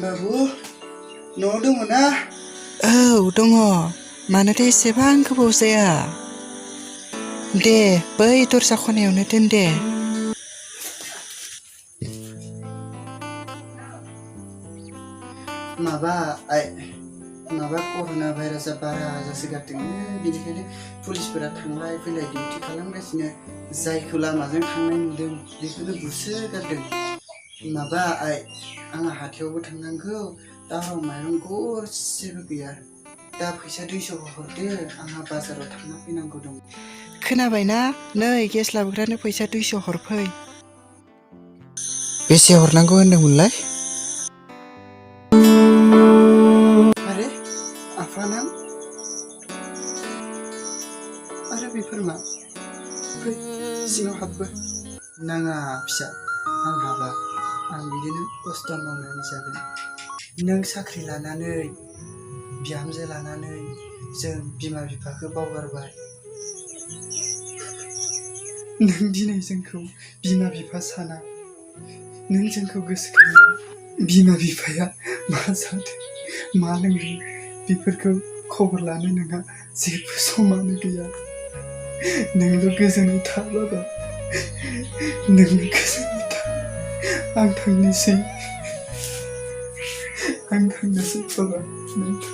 बाबु न'आव दङ ना? औ दङ मानोथो एसेबां गोबाव जाया दे बै दरजा खनायावनो दोन दे माबा कर'ना भाइरासआ बारा जासोगारदों बेनिखायनो पुलिसफोरा थांलाय फैलाय डिउटि खालामगासिनो जायखौ लामाजों थांनाय नुदों बेखौनो बुसोगारदों आंहा हाथायावबो थांनांगौ दाहाराव माइरं गरसेबो गैया दा फैसा 200 हरदो आंहा बाजाराव थांना फैनांगौ दं। खोनाबायना नै गेस लाबोग्रानो फैसा 200 हरफै। बेसे हरनांगौ होनदोंमोनलाय? अरे आफा नों आरो बेफोर मा फै सिङाव हाबबो नाङा फिसा आं हाबा आं बिदिनो खस्थ' मावनानै जागोन नों साख्रि लानानै बिहामजो लानानै जों बिमा बिफाखौ बावगारबाय नों दिनै जोंखौ बिमा बिफा साना नों जोंखौ गोसोखाङा बिमा बिफाया मा जादों मा लोंदों बेफोरखौ खबर लानो नोंहा जेबो समानो गैया नोंल' गोजोनै था बाबा नोंल' गोजोनै था आं थांनोसै बाबा नों था